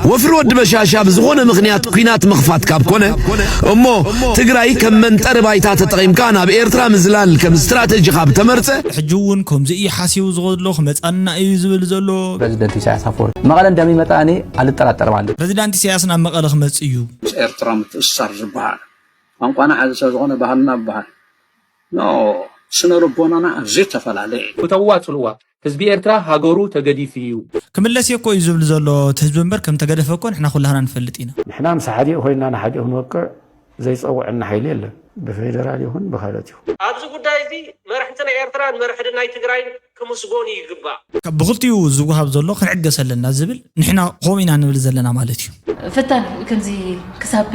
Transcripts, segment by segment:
ወፍሪ ወዲ በሻሻ ብዝኾነ ምኽንያት ኲናት ምኽፋት ካብ ኮነ እሞ ትግራይ ከም መንጠሪ ባይታ ተጠቒምካ ናብ ኤርትራ ምዝላል ከም ስትራተጂ ካብ ተመርጸ ሕጂ እውን ከምዚ እዩ ሓሲቡ ዝኸድሎ ክመፃና እዩ ዝብል ዘሎ። ፕሬዚደንት ኢሳያስ ኣፈወርቂ መቐለ እንደሚመጣ እኔ አልጠራጠርም አለ። ፕሬዚዳንት ኢሳያስ ናብ መቐለ ክመፅእ እዩ። ምስ ኤርትራ ምትእስሳር ዝበሃል ቋንቋና ሓዚ ሰብ ዝኾነ ባህልና ዝበሃል ኖ ስነ ልቦናና ኣዝዩ ተፈላለየ እዩ። ፍተውዋ ጽልዋ ህዝቢ ኤርትራ ሃገሩ ተገዲፉ እዩ። ክምለስ እየ እኮ እዩ ዝብል ዘሎ እቲ ህዝቢ እምበር ከም ተገደፈ እኮ ንሕና ኩላህና ንፈልጥ ኢና። ንሕና ምስ ሓዲኡ ኮይንና ንሓዲኡ ክንወቅዕ ዘይፀውዐና ሓይሊ የለን። ብፌደራል ይኹን ብካልኦት ይኹን። ኣብዚ ጉዳይ እዚ መራሕቲ ናይ ኤርትራን መራሕቲ ናይ ትግራይን ክምስጎኑ ይግባእ። ካብ ብክልቲኡ ዝወሃብ ዘሎ ክንዕገስ ኣለና ዝብል ንሕና ከምኡ ኢና ንብል ዘለና ማለት እዩ። ፈታን እዩ። ከምዚ ክሳብ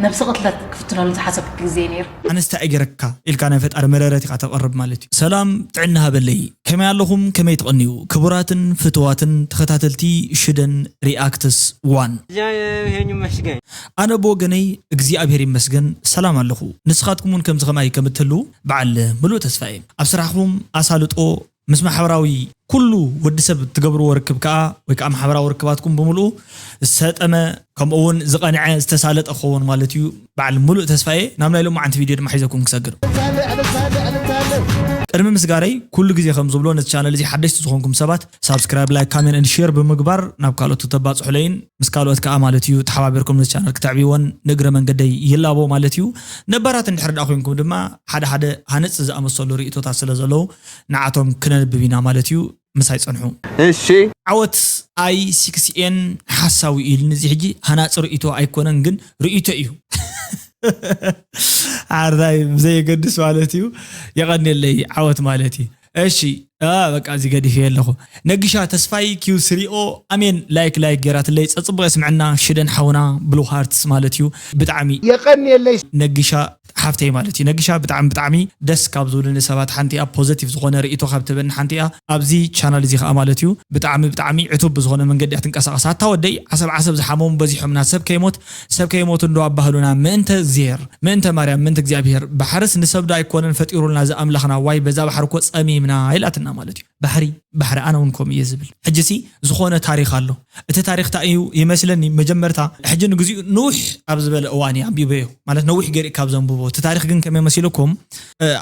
ነብሲ ቅትለት ክፍትነሉ ዝሓሰብ ግዜ ነይሩ። ኣነስ እንታይ እገረካ ኢልካ ናይ ፈጣሪ መረረት ኢኻ ተቕርብ ማለት እዩ። ሰላም ጥዕና ሃበለይ፣ ከመይ ኣለኹም? ከመይ ትቐንዩ? ክቡራትን ፍትዋትን ተኸታተልቲ ሽደን ሪኣክትስ ዋን። እግዚኣብሔር ይመስገን። ኣነ ብወገነይ እግዚኣብሔር ይመስገን ሰላም ኣለኹ። ንስኻትኩም እውን ከምዚ ከማይ ከም እትህልዉ በዓል ምሉእ ተስፋ እየ። ኣብ ስራሕኹም ኣሳልጦ ምስ ማሕበራዊ ኩሉ ወዲ ሰብ ትገብርዎ ርክብ ከኣ ወይ ከዓ ማሕበራዊ ርክባትኩም ብምልኡ ዝሰጠመ ከምኡ እውን ዝቐንዐ ዝተሳለጠ ክኸውን ማለት እዩ። በዓል ሙሉእ ተስፋ እየ። ናብ ናይ ሎማዓንቲ ቪድዮ ድማ ሒዘኩም ክሰግር። ቅድሚ ምስጋረይ ኩሉ ግዜ ከም ዝብሎ ነቲ ቻነል እዚ ሓደሽቲ ዝኾንኩም ሰባት ሳብስክራይብ፣ ላይክ፣ ካሜንት ኤንድ ሼር ብምግባር ናብ ካልኦት ተባፅሑለይን ምስ ካልኦት ከዓ ማለት እዩ ተሓባቢርኩም ነቲ ቻነል ክተዕብይዎን ንእግረ መንገደይ ይላቦ ማለት እዩ። ነባራት እንድሕር ደኣ ኮይንኩም ድማ ሓደ ሓደ ሃነፅ ዝኣመሰሉ ርእቶታት ስለ ዘለዉ ንዓቶም ክነንብብ ኢና ማለት እዩ። ምሳይ ጸንሑ። እሺ። ዓወት ኣይ ሲክስ ኤን ሓሳዊ እዩ ኢልኒ። እዚ ሕጂ ሃናጺ ርእይቶ ኣይኮነን ግን ርእይቶ እዩ። ዓርዳይ ብዘየገድስ ማለት እዩ። የቐንየለይ ዓወት ማለት እዩ። እሺ አ በቃ እዚ ገዲፈ ኣለኹ። ነጊሻ ተስፋይ ኪው ስሪኦ ኣሜን ላይክ ላይክ ገራትለይ ጸጽቡቕ የስምዐና ሽደን ሓውና ብሉ ሃርትስ ማለት እዩ። ብጣዕሚ የቐንየለይ። ነጊሻ ሓፍተይ ማለት እዩ። ነጊሻ ብጣዕሚ ብጣዕሚ ደስ ካብ ዝብሉኒ ሰባት ሓንቲ እያ። ፖዘቲቭ ዝኾነ ርእይቶ ካብ ትህበኒ ሓንቲ እያ። ኣብዚ ቻናል እዚ ከዓ ማለት እዩ ብጣዕሚ ብጣዕሚ ዕቱብ ብዝኾነ መንገዲ እያ ትንቀሳቐስ። ኣታ ወደይ ዓሰብ ዓሰብ ዝሓመሙ በዚሖምና ሰብ ከይሞት ሰብ ከይሞት እንዶ ኣባህሉና ምእንተ እግዝሔር ምእንተ ማርያም ምእንተ እግዚኣብሔር ባሕርስ ንሰብ ዶ ኣይኮነን ፈጢሩልና እዚ ኣምላኽና ዋይ በዛ ባሕሪ እኮ ጸሚምና ኢላትና ማለት እዩ። ባሕሪ ባሕሪ ኣነ እውን ከምኡ እየ ዝብል። ሕጂሲ ዝኾነ ታሪኽ ኣሎ። እቲ ታሪኽ እንታይ እዩ ይመስለኒ መጀመርታ ሕጂ ንግዚኡ ንውሕ ኣብ ዝበለ እዋን እየ ኣንቢበዮ ማለት ነዊሕ ገይረ ካብ ዘንብቦ እቲ ታሪኽ ግን ከመይ መሲልኩም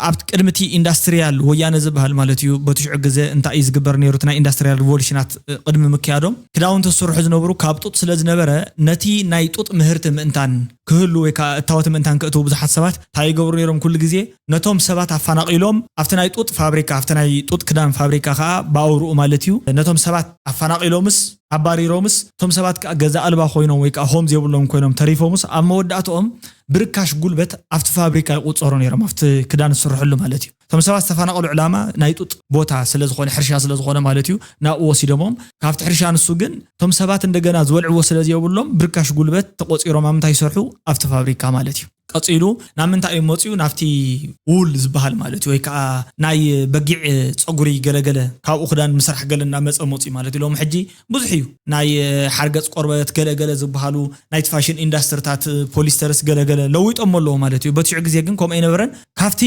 ኣብ ቅድሚ እቲ ኢንዳስትሪያል ወያነ ዝበሃል ማለት እዩ በቲ ሽዑ ግዜ እንታይ እዩ ዝግበር ነይሩ እቲ ናይ ኢንዳስትሪያል ሪቮሉሽናት ቅድሚ ምክያዶም ክዳውንቲ ዝስርሑ ዝነበሩ ካብ ጡጥ ስለ ዝነበረ ነቲ ናይ ጡጥ ምህርቲ ምእንታን ክህሉ ወይ ከዓ እታወት ምእንታን ክእትዉ ብዙሓት ሰባት እንታይ ይገብሩ ነይሮም ኩሉ ግዜ ነቶም ሰባት ኣፋናቒሎም ኣብቲ ናይ ጡጥ ፋብሪካ ኣብቲ ናይ ጡጥ ክዳን ፋብሪካ ከዓ ብኣውርኡ ማለት እዩ ነቶም ሰባት ኣፋናቒሎምስ ኣባሪሮምስ እቶም ሰባት ከዓ ገዛ ኣልባ ኮይኖም ወይ ከዓ ሆምስ የብሎም ኮይኖም ተሪፎምስ ኣብ መወዳእትኦም ብርካሽ ጉልበት ኣብቲ ፋብሪካ ይቁፀሩ ነይሮም ኣብቲ ክዳን ዝስርሐሉ ማለት እዩ እቶም ሰባት ዝተፋናቐሉ ዕላማ ናይ ጡጥ ቦታ ስለዝኾነ ሕርሻ ስለዝኾነ ማለት እዩ ናብኡ ወሲዶሞም ካብቲ ሕርሻ ንሱ ግን እቶም ሰባት እንደገና ዝበልዕዎ ስለዘየብሎም ብርካሽ ጉልበት ተቆፂሮም ኣብ ምንታይ ይሰርሑ ኣብቲ ፋብሪካ ማለት እዩ ቀፂሉ ናብ ምንታይ እዩ መፅኡ ናብቲ ውል ዝበሃል ማለት እዩ ወይ ከዓ ናይ በጊዕ ፀጉሪ ገለገለ ካብኡ ክዳን ምስራሕ ገለ እናመፀ መፅኡ ማለት እዩ ሎም ሕጂ ብዙሕ እዩ ናይ ሓርገፅ ቆርበት ገለገለ ዝበሃሉ ናይቲ ፋሽን ኢንዳስትሪታት ፖሊስተርስ ገለገለ ለዊጦም ኣለዎ ማለት እዩ በትሽዑ ግዜ ግን ከምኡ ኣይነበረን ካብቲ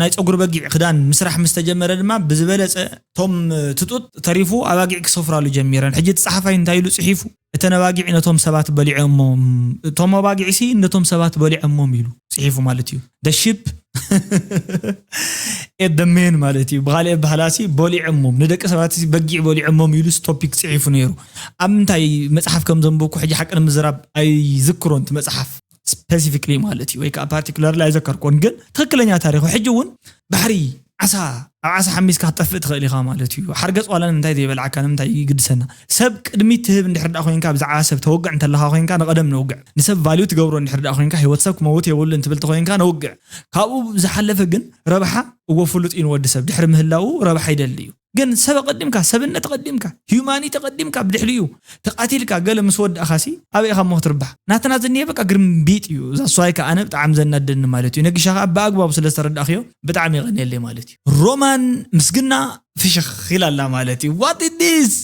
ናይ ፀጉሪ በጊዕ ክዳን ምስራሕ ምስ ተጀመረ ድማ ብዝበለፀ እቶም ትጡጥ ተሪፉ ኣባጊዕ ክሰፍራሉ ጀሚረን ሕጂ እቲ ፀሓፋይ እንታይ ኢሉ ፅሒፉ እተን ኣባጊዕ ነቶም ሰባት በሊዖሞም እቶም ኣባጊዕሲ ነቶም ሰባት በሊዖሞም ኢሉ ፅሒፉ ማለት እዩ the sheep ate the men ማለት እዩ ብካልእ ኣባህላሲ በሊዖሞም ንደቂ ሰባትሲ በጊዕ በሊዖሞም ኢሉ ቶፒክ ፅሒፉ ነይሩ ኣብ ምንታይ መፅሓፍ ከም ዘንበኩ ሕጂ ሓቂ ንምዝራብ ኣይዝክሮን እቲ መፅሓፍ specifically ማለት እዩ ወይ ከዓ particularly ኣይዘከርኮን ግን ትክክለኛ ታሪክ ሕጂ እውን ባሕሪ ዓሳ ኣብ ዓሳ ሓሚስካ ክትጠፍእ ትኽእል ኢኻ ማለት እዩ ሓርገፅ ዋላ ንምንታይ ዘይበልዓካ ንምንታይ ይግድሰና ሰብ ቅድሚት ትህብ እንድሕር ዳ ኮይንካ ብዛዕባ ሰብ ተወግዕ እንተለካ ኮይንካ ንቀደም ነውግዕ ንሰብ ቫልዩ ትገብሮ እንድሕር ዳ ኮይንካ ህይወት ሰብ ክመውት የብሉ እንትብል ተኮይንካ ነውግዕ ካብኡ ዝሓለፈ ግን ረብሓ እዎ ፍሉጥ እዩ ንወዲ ሰብ ድሕሪ ምህላው ረብሓ ይደሊ እዩ ግን ሰብ ኣቐዲምካ ሰብነት ኣቐዲምካ ሂዩማኒቲ ኣቐዲምካ ብድሕሪኡ ተቓቲልካ ገለ ምስ ወዳእኻሲ ኣበይ ኢኻ እሞ ክትርባሕ ናትና ዝኒሀ በቃ ግርምቢጥ እዩ እዛ ስዋይ ከኣ ኣነ ብጣዕሚ ዘናደኒ ማለት እዩ ነጊሻ ከኣ ብኣግባቡ ስለ ዝተረዳእኽዮ ብጣዕሚ የቐንየለይ ማለት እዩ ሮማን ምስግና ፍሽኽ ኢላ ኣላ ማለት እዩ what is this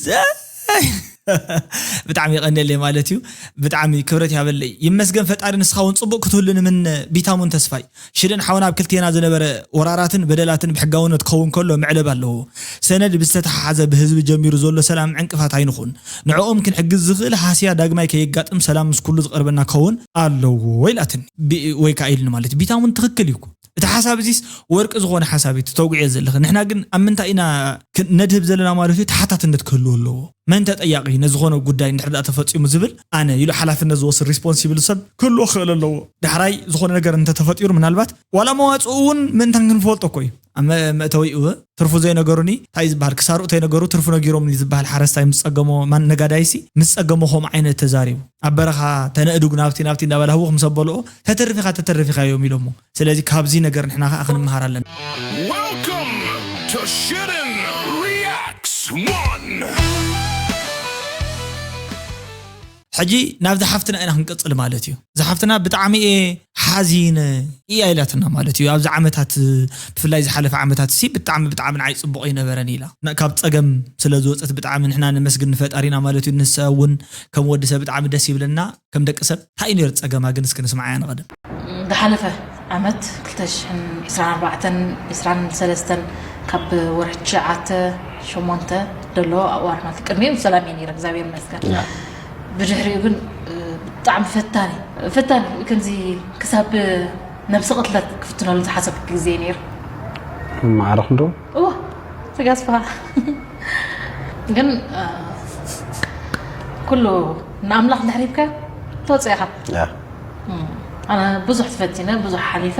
ብጣዕሚ ይቐንየለይ ማለት እዩ። ብጣዕሚ ክብረት ያበለይ። ይመስገን ፈጣሪ፣ ንስኻ እውን ጽቡቕ ክትህሉ ንምነ። ቢታሙን ተስፋይ። ሽደን ሓውና፣ ኣብ ክልቴና ዝነበረ ወራራትን በደላትን ብሕጋውነት ክኸውን ከሎ መዕለብ ኣለዎ። ሰነድ ብዝተተሓሓዘ ብህዝቢ ጀሚሩ ዘሎ ሰላም ዕንቅፋት ኣይንኹን። ንዕኦም ክንሕግዝ ዝኽእል ሃስያ ዳግማይ ከየጋጥም ሰላም ምስ ኩሉ ዝቐርበና ክኸውን ኣለዎ ኢላትኒ። ቢ- ወይ ከዓ ኢልኒ ማለት እዩ። ቢታሙን ትኽክል እዩ እኮ። እቲ ሓሳብ እዚስ ወርቂ ዝኾነ ሓሳብ እዩ ተተጉዕዮ ዘለኺ። ንሕና ግን ኣብ ምንታይ ኢና ክ- ነድህብ ዘለና ማለት እዩ? ተሓታትነት ክህልዎ ኣለዎ። መን ተጠያቂ ነዝኾነ ጉዳይ እንድሕር ደኣ ተፈጺሙ ዝብል ኣነ ኢሉ ሓላፍነት ዝወስድ ሪስፖንሲብል ሰብ ክህልዎ ክኽእል ኣለዎ። ዳሕራይ ዝኾነ ነገር እንተተፈጢሩ ምናልባት ዋላ መዋፅኡ እውን ምእንታን ክንፈልጦ እኮ እዩ። ኣብ መ- መእተዊኡ ትርፉ ዘይነገሩኒ እንታይ ዝበሃል፣ ክሳሩ ተይነገሩ ትርፉ ነጊሮምኒ ዝበሃል ሓረስታይ ምስ ጸገሞ፣ ማን ነጋዳይሲ ምስ ጸገሞ ከምኡ ዓይነት ተዛሪቡ። ኣብ በረኻ ተነእዱግ ናብቲ ናብቲ እንዳበላ ህውኽ ምስ ኣበልኦ፣ "ተተርፊኻ ተተርፊኻ እዮም" ኢሎሞ። ስለዚ ካብዚ ነገር ንሕና ከኣ ክንመሃር ኣለና። Welcome to Shitten Reacts one. ሕጂ ናብዚ ሓፍትና ኢና ክንቅጽል ማለት እዩ። እዚ ሓፍትና ብጣዕሚ እየ ሓዚነ እያ ኢላትና ማለት እዩ። ኣብዚ ዓመታት፣ ብፍላይ ዝሓለፈ ዓመታት ሲ ብጣዕሚ ብጣዕሚ ንዓይ ጽቡቕ ኣይነበረን ኢላ። ና- ካብ ጸገም ስለ ዝወጸት ብጣዕሚ ንሕና ነመስግን ንፈጣሪና ማለት እዩ። ንሳ እውን ከም ወዲ ሰብ ብጣዕሚ ደስ ይብለና፣ ከም ደቂ ሰብ። እንታይ እዩ ነይሩ ጸገማ ግን እስኪ ንስምዓያ ንቐድም። ዝሓለፈ ዓመት ክልተ ሽሕን ዕስራን ኣርባዕተን ዕስራን ሰለስተን ካብ ወርሒ ትሽዓተ ሸሞንተ ዘሎ ኣዋርሕ ማለት እዩ። ቅድሚኡ ሰላም እየ ነይረ እግዚኣብሔር ይመስገን። ብድሕሪኡ ግን ብጣዕሚ ፈታኒ ፈታኒ ከምዚ ክሳብ ነብሲ ቅትለት ክፍትነሉ ዝሓሰብኩ ግዜ እዩ ነይሩ። ማዕረ ክንዶ እዋ ተጋስፋ ግን ኩሉ ንኣምላኽ እንድሕር ሂብካ ተወፅእኻ። ኣነ ብዙሕ ተፈቲነ ብዙሕ ሓሊፈ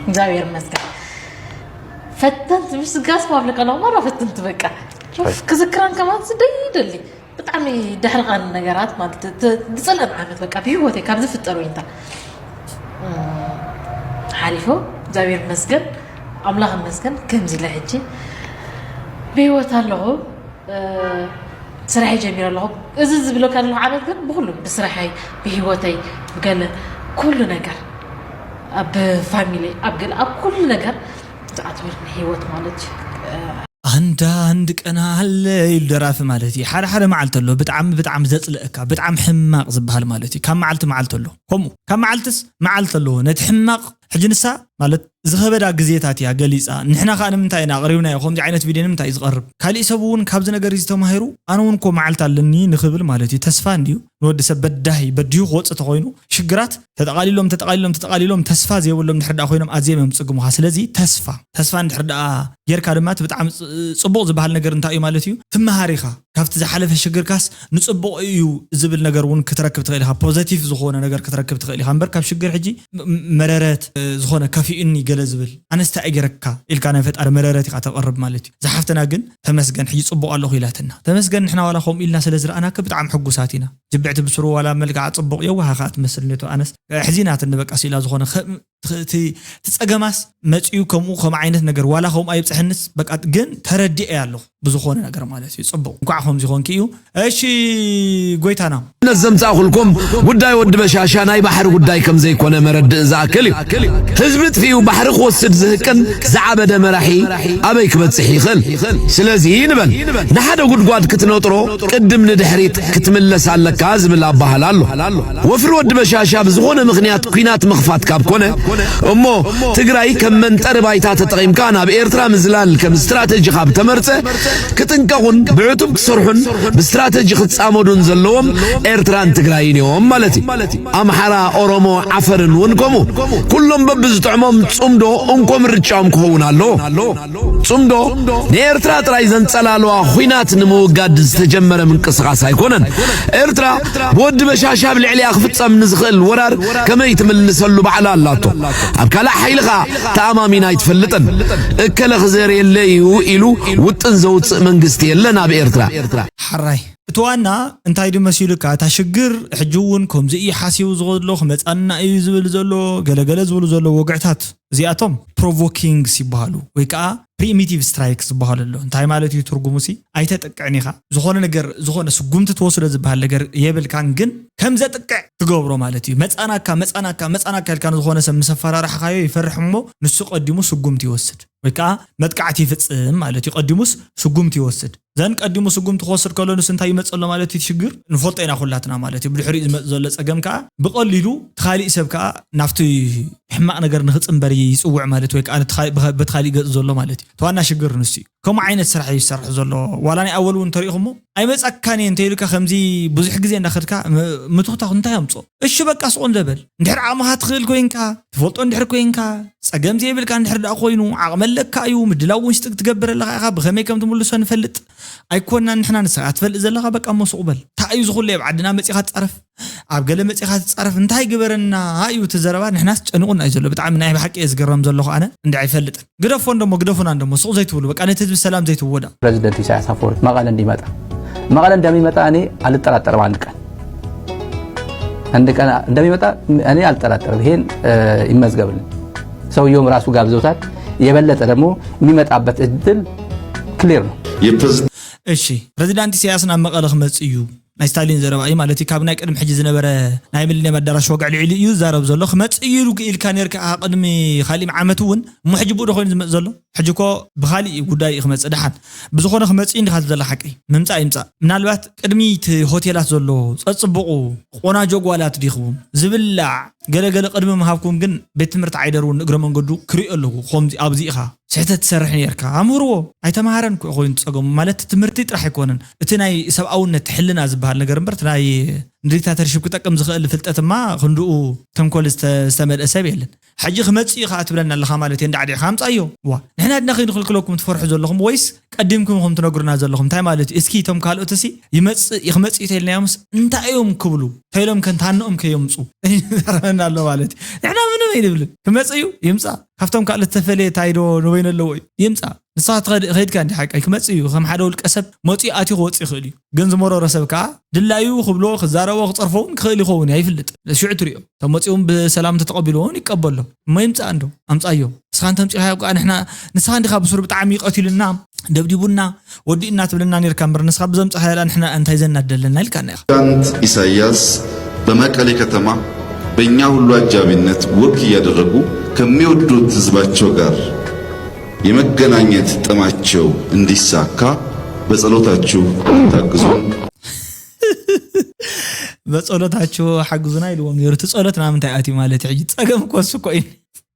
እግዚኣብሔር ይመስገን። ፈተንቲ ምስ ጋስፋ ኣብለካ ኣለኹ ማራ ፈተንቲ በቃ ክዝክረን ከማን ደይደሊ ብጣዕሚ ደሕርቐን ነገራት ማለት ዝፀልአን ዓመት በቃ ብህይወተይ ካብ ዝፍጠር ወይንታ ሓሊፎ እግዚኣብሔር ይመስገን ኣምላኽ ይመስገን ከምዚ ኢለ ሕጂ ብህይወት ኣለኹ። ስራሐይ ጀሚረ ኣለኹ። እዚ ዝብለካ ዘለኹ ዓመት ግን ብኩሉ ብስራሐይ ብህይወተይ ብገለ ኩሉ ነገር ኣብ ፋሚሊ ኣብ ገለ ኣብ ኩሉ ነገር ዝኣተወልኒ ህይወት ማለት እዩ። ኣንዳንድ ቀን ኣለ ኢሉ ደራፊ ማለት እዩ። ሓደ ሓደ መዓልቲ ኣሎ ብጣዕሚ ብጣዕሚ ዘፅልእካ ብጣዕሚ ሕማቕ ዝበሃል ማለት እዩ። ካብ መዓልቲ መዓልቲ ኣሎ ከምኡ ካብ መዓልትስ መዓልቲ ኣለዎ። ነቲ ሕማቕ ሕጂ ንሳ ማለት ዝኸበዳ ግዜታት እያ ገሊፃ። ንሕና ከዓ ንምንታይ ኢና ኣቕሪብናዮ ከምዚ ዓይነት ቪድዮ ንምንታይ እዩ ዝቐርብ? ካሊእ ሰብ እውን ካብዚ ነገር እዚ ተማሂሩ ኣነ እውን እኮ መዓልቲ ኣለኒ ንኽብል ማለት እዩ። ተስፋ እንድዩ ንወዲ ሰብ በዳሂ በዲሁ ክወፅእ ተኾይኑ ሽግራት ተጠቓሊሎም ተጠቓሊሎም ተጠቓሊሎም ተስፋ ዘይብሎም ድሕር ደኣ ኮይኖም ኣዝዮም እዮም ዝፅግሙኻ። ስለዚ ተስፋ ተስፋ እንድሕር ደኣ ጌርካ ድማ እቲ ብጣዕሚ ፅቡቕ ዝበሃል ነገር እንታይ እዩ ማለት እዩ? ትመሃር ኢኻ ካብቲ ዝሓለፈ ሽግርካስ ንፅቡቕ እዩ ዝብል ነገር እውን ክትረክብ ትኽእል ኢኻ። ፖዘቲቭ ዝኾነ ነገር ክትረክብ ትኽእል ኢኻ እምበር ካብ ሽግር ሕጂ መረረት ዝኾነ ከፊኡኒ ገለ ዝብል ኣነስታ እገረካ ኢልካ ናይ ፈጣሪ መረረት ኢኻ ተቕርብ ማለት እዩ። ዝሓፍትና ግን ተመስገን ሕጂ ፅቡቕ ኣለኹ ኢላትና ተመስገን ንሕና ዋላ ከምኡ ኢልና ስለ ዝረኣናከ ብጣዕሚ ሕጉሳት ኢና። ጅብዕቲ ብስሩ ዋላ መልክዓ ፅቡቕ የዋሃ ከዓ ትመስል ነቶ ኣነስ ሕዚናትኒ በቃ ስኢላ ዝኾነ እቲ ጸገማስ መጺኡ ከምኡ ከም ዓይነት ነገር ዋላ ከምኡ ኣይብጽሐንስ በቃ ግን ተረዲኤ ኣለኹ ብዝኾነ ነገር ማለት እዩ። ጽቡቕ እንኳዕ ከምዚ ኾንኪ እዩ። እሺ ጎይታና ነዘምጻእኹልኩም ጉዳይ ወዲ በሻሻ ናይ ባሕሪ ጉዳይ ከም ዘይኮነ መረድእ ዝኣክል እዩ። ህዝቢ ጥፊኡ ባሕሪ ክወስድ ዝህቅን ዝዓበደ መራሒ ኣበይ ክበጽሕ ይኽእል? ስለዚ ንበል ንሓደ ጉድጓድ ክትነጥሮ ቅድም ንድሕሪት ክትምለስ ኣለካ ዝብል ኣባህል ኣሎ። ወፍሪ ወዲ በሻሻ ብዝኾነ ምኽንያት ኲናት ምኽፋት ካብ ኮነ እሞ ትግራይ ከም መንጠሪ ባይታ ተጠቒምካ ናብ ኤርትራ ምዝላል ከም ስትራተጂ ካብ ተመርጸ ክጥንቀቑን ብዕቱብ ክሰርሑን ብስትራተጂ ክጻመዱን ዘለዎም ኤርትራን ትግራይን እዮም ማለት እዩ። ኣምሓራ፣ ኦሮሞ፣ ዓፈርን እውን ከምኡ ኩሎም በብዝጥዕሞም ጽምዶ እንኮ ምርጫኦም ክኸውን ኣለዎ። ጽምዶ ንኤርትራ ጥራይ ዘንጸላልዋ ኹናት ንምውጋድ ዝተጀመረ ምንቅስቓስ ኣይኮነን። ኤርትራ ብወዲ በሻሻ ኣብ ልዕሊኣ ክፍጸም ንዝኽእል ወራር ከመይ ትምልሰሉ ባዕላ ኣላቶ። ኣብ ካልእ ሓይሊ ኸኣ ተኣማሚና ኣይትፈልጥን። እከለ ክዘርየለይ እዩ ኢሉ ውጥን ዘውጽእ መንግስቲ የለን ኣብ ኤርትራ። ሓራይ እቲ ዋና እንታይ ድዩ መሲሉካ እታ ሽግር ሕጂ እውን ከምዚ እዩ ሓሲቡ ዘሎ ክመፃና እዩ ዝብል ዘሎ ገለገለ ዝብሉ ዘለዉ ወግዕታት እዚኣቶም ፕሮቮኪንግስ ይበሃሉ ወይ ከዓ ፕሪሚቲቭ ስትራይክ ዝበሃል ኣሎ። እንታይ ማለት እዩ ትርጉሙ ሲ? ኣይተጥቅዕን ኢኻ። ዝኾነ ነገር፣ ዝኾነ ስጉምቲ ትወስዶ ዝበሃል ነገር የብልካን፣ ግን ከም ዘጥቅዕ ትገብሮ ማለት እዩ። መጻናካ፣ መጻናካ፣ መጻናካ ኢልካ ንዝኾነ ሰብ ምስ ኣፈራርሕካዮ ይፈርሕ እሞ ንሱ ቀዲሙ ስጉምቲ ይወስድ። ወይ ከዓ መጥቃዕቲ ይፍጽም ማለት እዩ። ቀዲሙስ ስጉምቲ ይወስድ። ዘን ቀዲሙ ስጉምቲ ክወስድ ከሎ ንሱ እንታይ ይመጽእ ኣሎ ማለት እዩ? ሽግር ንፈልጦ ኢና ኩላትና ማለት እዩ። ብድሕሪኡ ዝመጽእ ዘሎ ጸገም ከዓ ብቐሊሉ እቲ ካሊእ ሰብ ከዓ ናብቲ ሕማቕ ነገር ንክጽንበር ይጽውዕ ማለት ወይ ከዓ ነቲ ካሊእ ብኸ-፣ በቲ ካሊእ ገጽ ዘሎ ማለት እዩ። እቲ ዋና ሽግር ንሱ እዩ። ከምኡ ዓይነት ስራሕ እዩ ዝሰርሕ ዘሎ። ዋላ ናይ ኣወል እውን እንተሪኢኹሞ ኣይመጻካን እየ እንተኢሉካ ከምዚ ብዙሕ ግዜ እንዳኸድካ ም-፣ ምትኹታኹ እንታይ ኣምጽኦ? እሺ በቃ ስቕ እንደ በል። እንድሕር ዓቕምኻ ትኽእል ኮይንካ፣ ትፈልጦ እንድሕር ኮይንካ፣ ጸገም ዘይብልካ እንድሕር ደኣ ኮይኑ፣ ዓቕሚ ኣለካ እዩ፣ ምድላው እውን ሽጥግ ትገብር ኣለኻ ኢኻ፣ ብኸመይ ከም ትምልሶ ንፈልጥ ኣይኮናን ንሕና፣ ንስኻ ትፈልጥ ዘለኻ በቃ እሞ ስቕ በል። እንታይ እዩ ዝኹሉ ኣብ ዓድና መጺኻ ትጻረፍ? ኣብ ገለ መጺኻ ትጻረፍ? እንታይ ግበረና እዩ እቲ ዘረባ? ንሕናስ ጨኒቑና እዩ ዘሎ። ብጣዕሚ ናይ ብሓቂ እየ ዝግረም ዘለኹ ኣነ። እንዲ ኣይፈልጥን። ግደፎ እንደሞ፣ ግደፉና እንደሞ፣ ስቕ ዘይትብሉ፣ በቃ ነቲ ህዝቢ ሰላም ዘይትብዎ ደኣ። ፕሬዚደንት ኢሳያስ አፈወርቂ መቐለ እንዲመጣ፣ መቐለ እንደሚመጣ እኔ አልጠራጠርም። አንድ ቀን፣ አንድ ቀን እንደሚመጣ እኔ አልጠራጠርም። ይሄን፣ እ፣ ይመዝገብልን። ሰውየውም ራሱ ጋብዞታል። የበለጠ ደግሞ የሚመጣበት እድል ክሊር ነው። የፕሬዚዳንት እሺ፣ ፕሬዚዳንት ኢሳያስ ናብ መቐለ ክመጽእ እዩ። ናይ ስታሊን ዘረባ እዩ ማለት እዩ። ካብ ናይ ቅድሚ ሕጂ ዝነበረ ናይ ሚሊኒየም ኣዳራሽ ወግዒ ልዕሊ እዩ ዝዛረብ ዘሎ። ክመጽእ እዩ ኢሉ ኢልካ ነርካ ቅድሚ ካሊእ ዓመት እውን። እሞ ሕጂ ብኡ ዶ ኮይኑ ዝመጽእ ዘሎ? ሕጂ እኮ ብኻሊእ ጉዳይ እዩ ክመጽእ። ደሓን ብዝኾነ ክመጽእ እዩ እንዲኻ ትብል ዘላ ሓቂ። ምምጻእ ይምጻእ። ምናልባት ቅድሚ እቲ ሆቴላት ዘሎ ጸጽብቑ ቆናጆ ጓላት ዲኹም ዝብላዕ ገለገለ ቅድሚ ምሃብኩም ግን ቤት ትምህርቲ ዓይደር እውን እግረ መንገዱ ክሪኦ ኣለኹ። ከምዚ ኣብዚ ኢኻ ስሕተት ትሰርሕ ነርካ። ኣምህርዎ። ኣይተምሃረን እኮ ኮይኑ ጸገሙ። ማለት ትምህርቲ ጥራሕ ኣይኮነን። እቲ ናይ ሰብኣውነት ሕልና ዝበሃል ነገር እምበር፣ እቲ ናይ ንዲክታተርሺፕ ክጠቅም ዝኽእል ፍልጠትማ ክንድኡ ተንኮል ዝተ-፣ ዝተመልአ ሰብ የለን። ሕጂ ክመጽእ እዩ ከኣ ትብለና ኣለኻ ማለት እዩ። እንዳዕዲዕካ ኣምጻዮ። ዋ፣ ንሕና ድና ከይንኽልክለኩም ትፈርሑ ዘለኹም ወይስ ቀዲምኩም ኢኹም ትነግሩና ዘለኹም? እንታይ ማለት እዩ? እስኪ እቶም ካልኦትሲ ይመጽእ፣ ክመጽእ እዩ ተይልናዮምስ እንታይ እዮም ክብሉ? ተይሎም ከንታንኦም ከየምጹ? ተረፈና ኣሎ ማለት እዩ። ንሕና ምንም ኣይንብልን። ክመጽእ እዩ፣ ይምጻእ። ካብቶም ካልኦት ዝተፈለየ ታይ ዶ ንበይኑ ኣለዎ እዩ? ይምጻእ። ንስኻ ትኸድ-፣ ኸይድካ እንዲ ሓቀይ ክመጽእ እዩ። ከም ሓደ ውልቀ ሰብ መጺኡ ኣትዩ ክወጽእ ይኽእል እዩ። ግን ዝመረሮ ሰብ ከኣ ድላዩ ክብሎ፣ ክዛረቦ፣ ክጸርፎ እውን ክኽእል ይኸውን እዩ። ኣይፍልጥ። ሽዑ ትሪኦ። ተመጺኡ እውን ብሰላም ተተቐቢልዎ እውን ይቀበሎ። እሞ ይምጻእ እንዶ። ኣምጻዮ። ንስኻ እንተ ኣምጺኻዮ ከኣ ንሕና፣ ንስኻ እንዲኻ ብሱሩ ብጣዕሚ ቀቲሉና፣ ደብዲቡና፣ ወዲእና ትብለና ነርካ እምበር ንስኻ ብዘምጻኻዮ ደኣ ንሕና እንታይ ዘናደለና ኢልካና ኢኻ። ፕሬዚዳንት ኢሳያስ በመቀሌ ከተማ በእኛ ሁሉ አጃቢነት ወክ እያደረጉ ከሚወዱት ህዝባቸው ጋር የመገናኘት ጥማቸው እንዲሳካ በጸሎታችሁ ታግዙን። በጸሎታችሁ ሓግዙና ኢልዎም ነይሩ። እቲ ጸሎት ናብ ምንታይ ኣትዩ ማለት እዩ? ሕጂ ጸገም እኮ እሱ እኮ እዩ።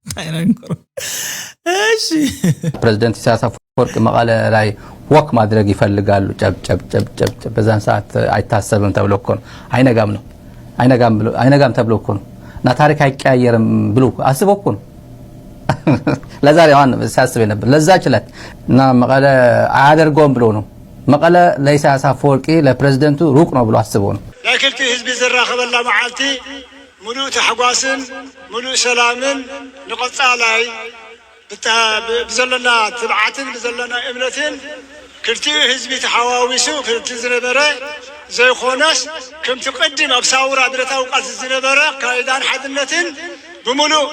እንታይ ኢና ንገሮ? እሺ። ፕሬዚደንት ኢሳያስ አፈወርቂ መቐለ ላይ ወክ ማድረግ ይፈልጋሉ። ጨብ፣ ጨብ፣ ጨብ፣ ጨብ፣ ጨብ። በዛን ሰዓት አይታሰብም ተብሎ እኮ ነው። አይነጋም ነው። አይነጋም ብሎ፣ አይነጋም ተብሎ እኮ ነው። እና ታሪክ አይቀያየርም ብሎ እኮ አስቦ እኮ ነው። ለዛሬ አሁን ሲያስብ የነበር። ለዛች ዕለት እና መቐለ አያደርገውም ብሎ ነው። መቐለ ለኢሳያስ አፈወርቂ ለፕሬዚደንቱ ሩቅ ነው ብሎ አስቦ ነው። ናይ ክልቲኡ ህዝቢ ዝራኸበላ መዓልቲ ምሉእ ታሕጓስን ምሉእ ሰላምን ንቐጻላይ ብታ-፣ ብ-፣ ብዘለና ትብዓትን ብዘለና እምነትን ክልቲኡ ህዝቢ ተሓዋዊሱ ክልቲ ዝነበረ ዘይኮነስ፣ ከምቲ ቅድም ኣብ ሳውራ ብረታዊ ቃልሲ ዝነበረ ኣካይዳን ሓድነትን ብምሉእ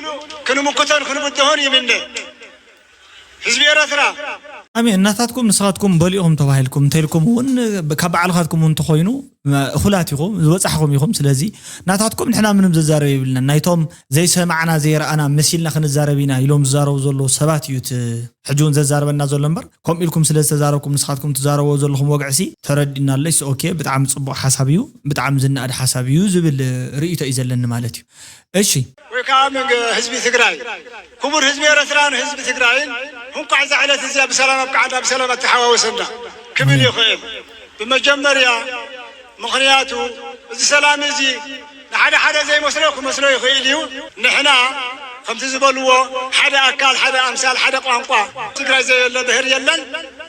ክንምክቶን ክንብድሆን ይምነ። ህዝቢ ኤረትራ። ኣሜን። እናታትኩም ንስኻትኩም በሊኹም ተባሂልኩም እንተኢልኩም እውን፣ ካብ ባዕልኻትኩም እውን እንተኾይኑ፣ እኹላት ኢኹም፣ ዝበጻሕኹም ኢኹም። ስለዚ ናታትኩም ንሕና ምንም ዘዛረብ የብልናን። ናይቶም ዘይሰማዕና ዘይረኣና መሲልና ክንዛረብ ኢና ኢሎም ዝዛረቡ ዘለዉ ሰባት እዩ እቲ ሕጂ እውን ዘዛርበና ዘሎ እምበር፣ ከምኡ ኢልኩም ስለ ዝተዛረብኩም ንስኻትኩም ትዛረብዎ ዘለኹም ወግዕሲ ተረዲእና ኣሎ። እሱ ኦኬ፣ ብጣዕሚ ጽቡቕ ሓሳብ እዩ፣ ብጣዕሚ ዝነኣድ ሓሳብ እዩ ዝብል ርእይቶ እዩ ዘለኒ ማለት እዩ። እሺ። ወይ ከዓ መንገ-፣ ህዝቢ ትግራይ፣ ክቡር ህዝቢ ኤረትራን ህዝቢ ትግራይን እንኳዕ እዛ ዕለት እዚኣ ብሰላም ኣብቅዓና፣ ብሰላም ኣተሓዋወሰና ክብል ይኽእል። ብመጀመርያ ምኽንያቱ እዚ ሰላም እዚ ንሓደ ሓደ ዘይመስሎ ክመስሎ ይኽእል እዩ። ንሕና ከምቲ ዝበልዎ ሓደ ኣካል፣ ሓደ ኣምሳል፣ ሓደ ቋንቋ ትግራይ ዘየለ ብሄር የለን።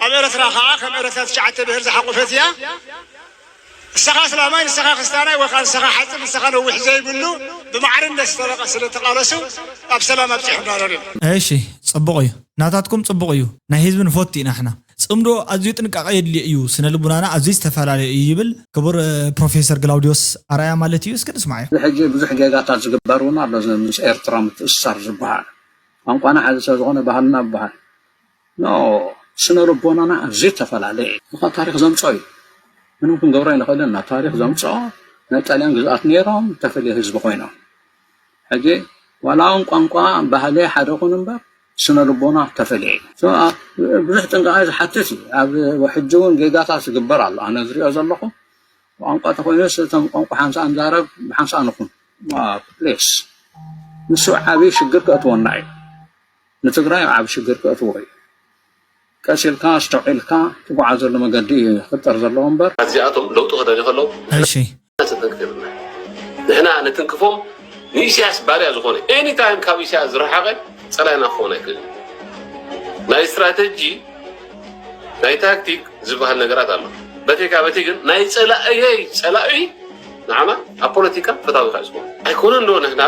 ኣብ ኤረትራ ከዓ ከም ኤረትራ ትሽዓተ ብሄር ዝሓቆፈት እያ። ንስኻ ኣስላማይ፣ ንስኻ ክርስትያናይ፣ ወይ ከዓ ንስኻ ሓፂር፣ ንስኻ ነዊሕ ዘይብሉ ብማዕርነት ዝተረቐ-፣ ስለ ተቓለሱ ኣብ ሰላም ኣብፂሑና ነይሩ። እሺ፣ ፅቡቕ እዩ። ናታትኩም ፅቡቕ እዩ። ናይ ህዝቢ ንፈቱ ኢና ንሕና። ፅምዶ ኣዝዩ ጥንቃቐ የድልዮ እዩ። ስነ ልቡናና ኣዝዩ ዝተፈላለየ እዩ ይብል ክቡር፣ እ፣ ፕሮፌሰር ግላውዲዮስ ኣርኣያ ማለት እዩ። እስኪ ንስማዓዮ። እዚ ሕጂ ብዙሕ ጌጋታት ዝግበር እውን ኣሎ። እዚ ምስ ኤርትራ ምትእስሳር ዝበሃል ቋንቋና ሓደ ስለ ዝኾነ ባህልና ዝበሃል ኖ፣ ስነ ልቦናና ኣዝዩ ተፈላለየ እዩ። ምዃን ታሪኽ ዘምፅኦ እዩ። ምንም ክንገብሮ ኣይንኽእልን ኢና። ታሪኽ ዘምፅኦ ናይ ጣልያን ግዝኣት ነይሮም፣ ተፈልየ ህዝቢ ኮይኖም። ሕጂ ዋላ እውን ቋንቋ፣ ባህሊ ሓደ ኩን እምበር ስነ ልቦና ተፈልየ እዩ። ብዙሕ ጥንቃቐ ዝሓትት እዩ። ኣብ ሕጂ እውን ጌጋታት ዝግበር ኣሎ። ኣነ ዝሪኦ ዘለኹ ቋንቋ ተኮይኑስ እቶም ቋንቋ ሓንሳእ ንዛረብ ብሓንሳእ ንኹን። ፕሌስ ንሱ ዓብዪ ሽግር ከእትወና እዩ። ንትግራይ ኣብ ዓብ ሽግር ከእትዎ እዩ። ቀስ ኢልካ ኣስተውዒልካ ትጓዓዘሉ መገዲ እዩ ክፍጠር ዘለዎ እምበር። እዚኣቶም ለውጢ ክደልዩ ከለዉ እሺ ተንክፍልና ንሕና ንትንክፎም ንኢሳያስ ባርያ ዝኾነ ኤኒታይም ካብ ኢሳያስ ዝረሓቐ ጸላይና ክኾን ኣይክእል ናይ ስትራተጂ ናይ ታክቲክ ዝበሃል ነገራት ኣሎ በቴካ በቲ ግን ናይ ጸላእየይ ጸላኢ ንዓና ኣብ ፖለቲካ ፈታዊ ካብ ዝኾነ ኣይኮነን ዶ ንሕና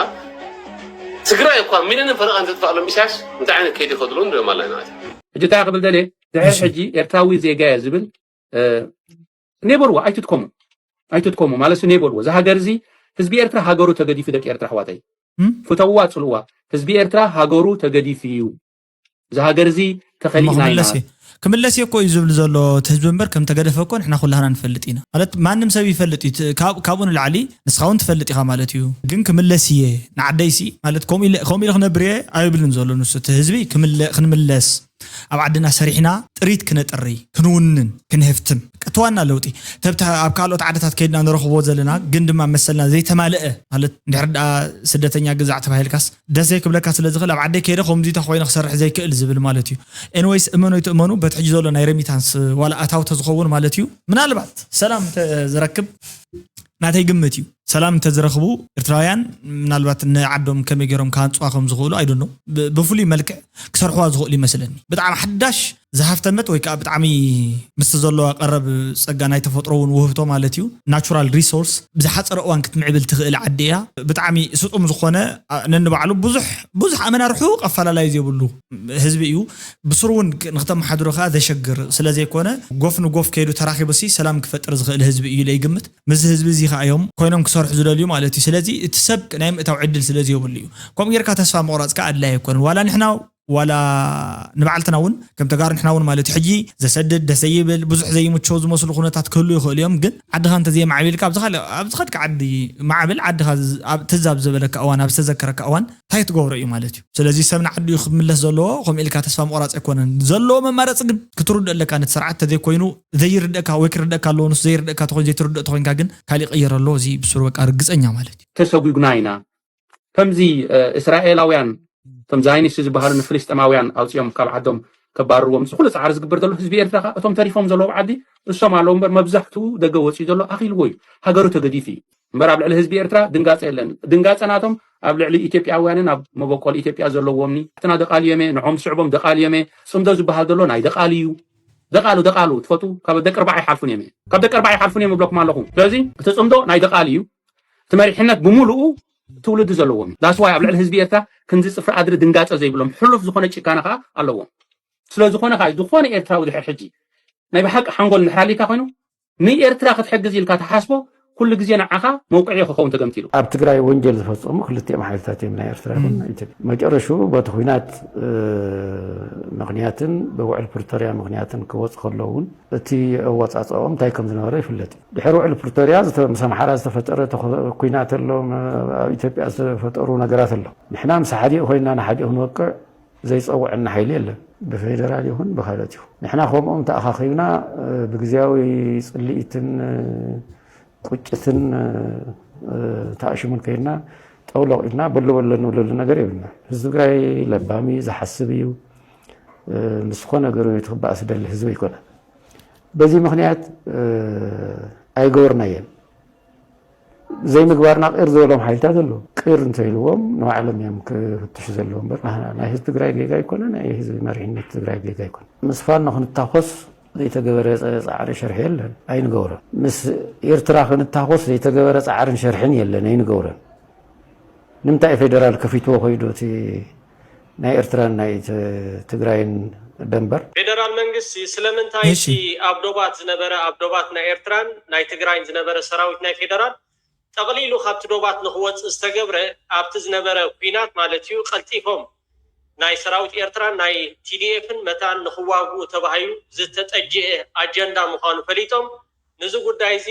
ትግራይ እኳ ሚሊዮንን ፈረቓን ዘጥፋእሎም ኢሳያስ እንታይ ዓይነት ከይዲ ከድሉ ንሪኦም ኣለና ማለት እዩ ሕጂ እንታይ ክብል ደልየ ድሕር ሕጂ ኤርትራዊ ዜጋ እየ ዝብል ኔበርዎ ኣይትትከሙ ኣይትትከሙ ማለት ኔበርዎ እዚ ሃገር እዚ ህዝቢ ኤርትራ ሃገሩ ተገዲፉ ደቂ ኤርትራ ኣሕዋተይ ፍተውዋ ፅልዋ ህዝቢ ኤርትራ ሃገሩ ተገዲፉ እዩ እዚ ሃገር እዚ ተኸሊእና ኢና ክምለስ እየ ክምለስ እየ እኮ እዩ ዝብል ዘሎ እቲ ህዝቢ እምበር ከም ተገደፈ እኮ ንሕና ኩላህና ንፈልጥ ኢና ማለት ማንም ሰብ ይፈልጥ እዩ ት- ካብ- ካብኡ ንላዕሊ ንስኻ እውን ትፈልጥ ኢኻ ማለት እዩ ግን ክምለስ እየ ንዓደይሲ ማለት ከምኡ ኢለ- ከምኡ ኢለ ክነብር እየ ኣይብልን ዘሎ ንሱ እቲ ህዝቢ ክምለ- ክንምለስ ኣብ ዓድና ሰሪሕና ጥሪት ክነጥሪ ክንውንን ክንህፍትም እቲ ዋና ለውጢ ተብቲ ኣብ ካልኦት ዓድታት ከይድና ንረኽቦ ዘለና ግን ድማ መሰልና ዘይተማልአ ማለት እንድሕር ደኣ ስደተኛ ግዛዕ ተባሂልካስ ደስ ዘይክብለካ ስለ ዝኽእል ኣብ ዓደይ ከይደ ከምዚ ተኮይነ ክሰርሕ ዘይክእል ዝብል ማለት እዩ ኤንወይስ እመኑ ኣይትእመኑ በቲ ሕጂ ዘሎ ናይ ረሚታንስ ዋላ ኣታዊ ተዝኸውን ማለት እዩ ምናልባት ሰላም ተዝረክብ ናተይ ግምት እዩ ሰላም እንተዝረኽቡ ኤርትራውያን ምናልባት ንዓዶም ከመይ ገይሮም ክሃንፅዋ ከም ዝኽእሉ ኣይደኖ ብፍሉይ መልክዕ ክሰርሕዋ ዝኽእሉ ይመስለኒ ብጣዕሚ ሓዳሽ ዝሃፍተመት ወይ ከዓ ብጣዕሚ ምስቲ ዘለዋ ቀረብ ፀጋ ናይ ተፈጥሮ እውን ውህብቶ ማለት እዩ ናቹራል ሪሶርስ ብዝሓፀረ እዋን ክትምዕብል ትኽእል ዓዲ እያ ብጣዕሚ ስጡም ዝኾነ ነንባዕሉ ብዙሕ ብዙሕ ኣመና ርሑቕ ኣፈላላይ ዘይብሉ ህዝቢ እዩ ብስሩ እውን ንክተመሓድሮ ከዓ ዘሸግር ስለዘይኮነ ጎፍ ንጎፍ ከይዱ ተራኺቡ ሲ ሰላም ክፈጥር ዝኽእል ህዝቢ እዩ ኢለ ይግምት ምስዚ ህዝቢ እዚ ከዓ እዮም ኮይኖም ክሰርሑ ዝደልዩ ማለት እዩ ስለዚ እቲ ሰብ ናይ ምእታው ዕድል ስለዘይብሉ እዩ ከምኡ ጌርካ ተስፋ ምቑራፅ ከዓ ኣድላይ ኣይኮነን ዋላ ንሕና ዋላ ንባዕልትና እውን ከም ተጋሩ ንሕና እውን ማለት ሕጂ ዘሰድድ ደስ ዘይብል ብዙሕ ዘይምቸው ዝመስሉ ኩነታት ክህሉ ይኽእሉ እዮም ግን ዓድኻ እንተዘየማዕቢልካ ኣብዚ ካልእ ኣብዚ ከድካ ዓዲ ማዕብል ዓድኻ ትዛብ ዝበለካ እዋን ኣብ ዝተዘከረካ እዋን እንታይ ትገብሮ እዩ ማለት እዩ ስለዚ ሰብ ንዓዲ እዩ ክምለስ ዘለዎ ከምኡ ኢልካ ተስፋ ምቑራፅ ኣይኮነን ዘለዎ መማረፂ ግን ክትርድእ ኣለካ ነቲ ስርዓት ተዘይኮይኑ ዘይርደእካ ወይ ክርደእካ ኣለዎ ንሱ ዘይርደእካ ተኮይኑ ዘይትርድእ ተኮይንካ ግን ካሊእ ቀይር ኣለዎ እዚ ብስሩ በቃ ርግፀኛ ማለት እዩ ተሰጉግና ኢና ከምዚ እስራኤላውያን እቶም ዛይኒስት ዝበሃሉ ንፍልስጤማውያን ኣውፂኦም ካብ ዓዶም ከባርርዎም እዚ ኩሉ ፃዕሪ ዝግበር ዘሎ ህዝቢ ኤርትራ ከዓ እቶም ተሪፎም ዘለዉ ዓዲ እሶም ኣለዉ እምበር መብዛሕትኡ ደገ ወፂኡ ዘሎ ኣኺልዎ እዩ ሃገሩ ተገዲፉ እዩ እምበር ኣብ ልዕሊ ህዝቢ ኤርትራ ድንጋፀ የለን ድንጋፀ ናቶም ኣብ ልዕሊ ኢትዮጵያውያንን ኣብ መበቆል ኢትዮጵያ ዘለዎም ኒ ኣትና ደቃሉ እዮም ንዖም ዝስዕቦም ደቃሉ እዮም ፅምዶ ዝበሃል ዘሎ ናይ ደቃሉ እዩ ደቃሉ ደቃሉ ትፈቱ ካብ ደቂ ኣርባዓ ይሓልፉን እዮም ካብ ደቂ ኣርባዓ ይሓልፉን እዮም እብለኩም ኣለኹ ስለዚ እቲ ፅምዶ ናይ ደቃሉ እዩ እቲ መሪሕነት ብምሉኡ ትውልዲ ዘለዎም እዩ that's why ኣብ ልዕሊ ህዝቢ ኤርትራ ክንዚ ፅፍሪ ኣድሪ ድንጋፀ ዘይብሎም ሕሉፍ ዝኾነ ጭካነ ከዓ ኣለዎም ስለዝኾነ ከዓ ዝኾነ ኤርትራዊ ድሕር ሕጂ ናይ ብሓቂ ሓንጎል እንድሕር ኣሊካ ኮይኑ ንኤርትራ ክትሕግዝ ኢልካ ትሓስቦ ኩሉ ግዜ ንዓኻ መውቅዒ ክኸውን ተገምቲሉ ኣብ ትግራይ ወንጀል ዝፈፀሙ ክልቲኦም ሓይልታት እዮም ናይ ኤርትራ ይኹን ናይ ኢትዮጵያ መጨረሽኡ በቲ ኩናት ምክንያትን ብውዕል ፕሪቶርያ ምክንያትን ክወፁ ከለዉ እውን እቲ ኣወፃፅኦም እንታይ ከም ዝነበረ ይፍለጥ እዩ ድሕሪ ውዕል ፕሪቶርያ ምስ ኣምሓራ ዝተፈጠረ ኩናት ኣሎ ኣብ ኢትዮጵያ ዝተፈጠሩ ነገራት ኣሎ ንሕና ምስ ሓዲኡ ኮይና ንሓዲኡ ክንወቅዕ ዘይፀውዐና ሓይሊ የለን ብፌደራል ይኹን ብካልኦት ይኹን ንሕና ከምኦም ተኣኻኺብና ብግዝያዊ ፅልኢትን ቁጭትን ተኣሽሙን ከይድና ጠውሎቕ ኢልና በሎ በሎ ንብለሉ ነገር የብልና ህዝቢ ትግራይ ለባም እዩ ዝሓስብ እዩ ምስ ዝኾነ ገሩ ትኽባእ ዝደሊ ህዝቢ ኣይኮነ በዚ ምክንያት ኣይገበርናየን ዘይምግባርና ቅር ዝበሎም ሓይልታት ኣለዉ ቅር እንተኢልዎም ንባዕሎም እዮም ክፍትሹ ዘለዎም እምበር ናይ ህዝቢ ትግራይ ጌጋ ኣይኮነ ናይ ህዝቢ መሪሕነት ትግራይ ጌጋ ኣይኮነ ምስ ፋኖ ክንታኮስ ዘይተገበረ ፃዕሪ ሸርሒ የለን ኣይንገብሮን ምስ ኤርትራ ክንታኮስ ዘይተገበረ ፃዕርን ሸርሕን የለን ኣይንገብሮን ንምንታይ ፌደራል ከፊትዎ ኮይዱ እቲ ናይ ኤርትራን ናይ ትግራይን ደንበር። ፌደራል መንግስቲ ስለምንታይ እቲ ኣብ ዶባት ዝነበረ ኣብ ዶባት ናይ ኤርትራን ናይ ትግራይን ዝነበረ ሰራዊት ናይ ፌደራል ጠቕሊሉ ካብቲ ዶባት ንክወፅእ ዝተገብረ ኣብቲ ዝነበረ ኲናት ማለት እዩ ቀልጢፎም ናይ ሰራዊት ኤርትራን ናይ ቲ ዲ ኤፍን መታን ንኽዋግኡ ተባሂሉ ዝተጠጅአ ኣጀንዳ ምዃኑ ፈሊጦም፣ ንዚ ጉዳይ እዚ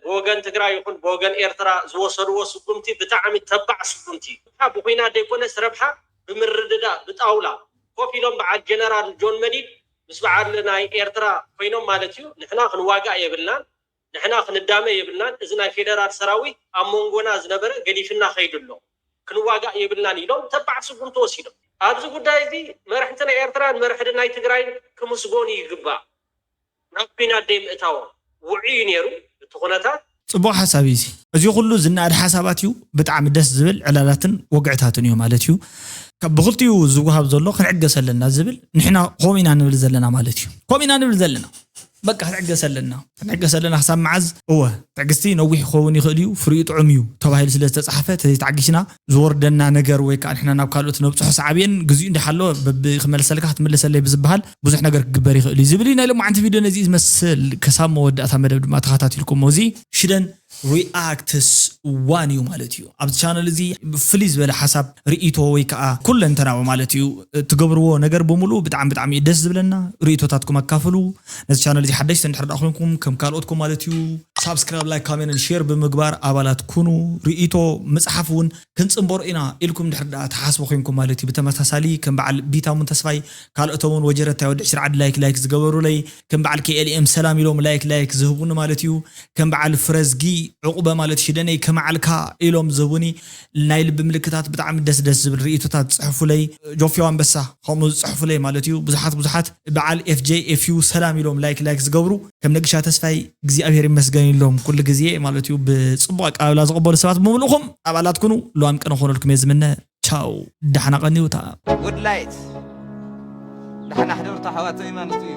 ብወገን ትግራይ ይኹን ብወገን ኤርትራ ዝወሰድዎ ስጉምቲ ብጣዕሚ ተባዕ ስጉምቲ እዩ። ብኹናት ዘይኮነስ ረብሓ ብምርድዳእ ብጣውላ ኮፍ ኢሎም በዓል ጀነራል ጆን መዲድ ምስ በዓል ናይ ኤርትራ ኮይኖም ማለት እዩ፣ ንሕና ክንዋጋእ የብልናን፣ ንሕና ክንዳመ የብልናን፣ እዚ ናይ ፌደራል ሰራዊት ኣብ መንጎና ዝነበረ ገዲፍና ከይዱ ኣሎ፣ ክንዋጋእ የብልናን ኢሎም ተባዕ ስጉምቲ ወሲዶም። ኣብዚ ጉዳይ እዚ መራሕቲ ናይ ኤርትራን መራሕቲ ናይ ትግራይን ክምስገኑ ይግባእ። ናብ ኲናት ደይ ምእታዎም ውዑይ እዩ ነይሩ እቲ ኩነታት። ጽቡቕ ሓሳብ እዩ እዚ። እዚ ኩሉ ዝነኣድ ሓሳባት እዩ። ብጣዕሚ ደስ ዝብል ዕላላትን ወግዕታትን እዩ ማለት እዩ። ካብ ብክልቲኡ ዝወሃብ ዘሎ ክንዕገስ ኣለና ዝብል ንሕና ከምኡ ኢና ንብል ዘለና ማለት እዩ። ከምኡ ኢና ንብል ዘለና። በቃ ክንዕገስ ኣለና። ክንዕገስ ኣለና ክሳብ መዓዝ? እወ ትዕግስቲ ነዊሕ ክኸውን ይኽእል እዩ፣ ፍሪኡ ጥዑም እዩ ተባሂሉ ስለ ዝተጻሕፈ ተዘይተዓጊስና ዝወርደና ነገር ወይ ከዓ ንሕና ናብ ካልኦት ነብጽሖ ሳዕቤን ግዚኡ እንዳሓሎ በቢ ክመልሰልካ ክትምልሰለይ ብዝበሃል ብዙሕ ነገር ክግበር ይኽእል እዩ ዝብል እዩ ናይ ሎማዓንቲ ቪድዮ። ነዚ ዝመስል ክሳብ መወዳእታ መደብ ድማ ተኸታቲልኩሞ እዚ ሽደን ሪኣክትስ ዋን እዩ ማለት እዩ። ኣብዚ ቻነል እዚ ፍልይ ዝበለ ሓሳብ ርእይቶ ወይ ከዓ ኩለንተናዊ ማለት እዩ ትገብርዎ ነገር ብምሉእ ብጣዕሚ ብጣዕሚ እዩ ደስ ዝብለና። ርእይቶታትኩም ኣካፍሉ። ነዚ ቻነል እዚ ሓደሽቲ እንድሕር ደኣ ኮይንኩም ከም ካልኦትኩም ማለት እዩ ሳብስክራይብ፣ ላይክ፣ ካሜንት፣ ሼር ብምግባር ኣባላት ኩኑ። ርእይቶ ምፅሓፍ እውን ክንፅንበሮ ኢና ኢልኩም እንድሕር ደኣ ትሓስቡ ኮይንኩም ማለት እዩ። ብተመሳሳሊ ከም በዓል ቢታሙን ተስፋይ ካልኦቶም እውን ወጀረታይ ወዲ ዕስራ ዓዲ ላይክ ላይክ ዝገበሩለይ ከም በዓል ኬኤልኤም ሰላም ኢሎም ላይክ ላይክ ዝህቡኒ ማለት እዩ። ከም በዓል ፍረዝጊ ዕቑበ ማለት ሽደነይ ከመዓልካ ኢሎም ዝህቡኒ ናይ ልቢ ምልክታት ብጣዕሚ ደስ ደስ ዝብል ርእይቶታት ዝፅሕፉለይ ጆፍዮ ኣንበሳ ከምኡ ዝፅሕፉለይ ማለት እዩ። ብዙሓት ብዙሓት በዓል ኤፍጄ ኤፍዩ ሰላም ኢሎም ላይክ ላይክ ዝገብሩ ከም ነግሻ ተስፋይ እግዚኣብሔር ይመስገን ኢሎም ኩሉ ግዜ ማለት እዩ ብፅቡቅ ኣቀባብላ ዝቕበሉ ሰባት ብምልእኹም ኣባላት ኩኑ። ለዋም ቅነ ክኾነልኩም እየ ዝምነ። ቻው፣ ዳሕና ቀንዩታ። ጉድ ላይት ዳሕና ሕደርቱ ኣሕዋተይ ማለት እዩ።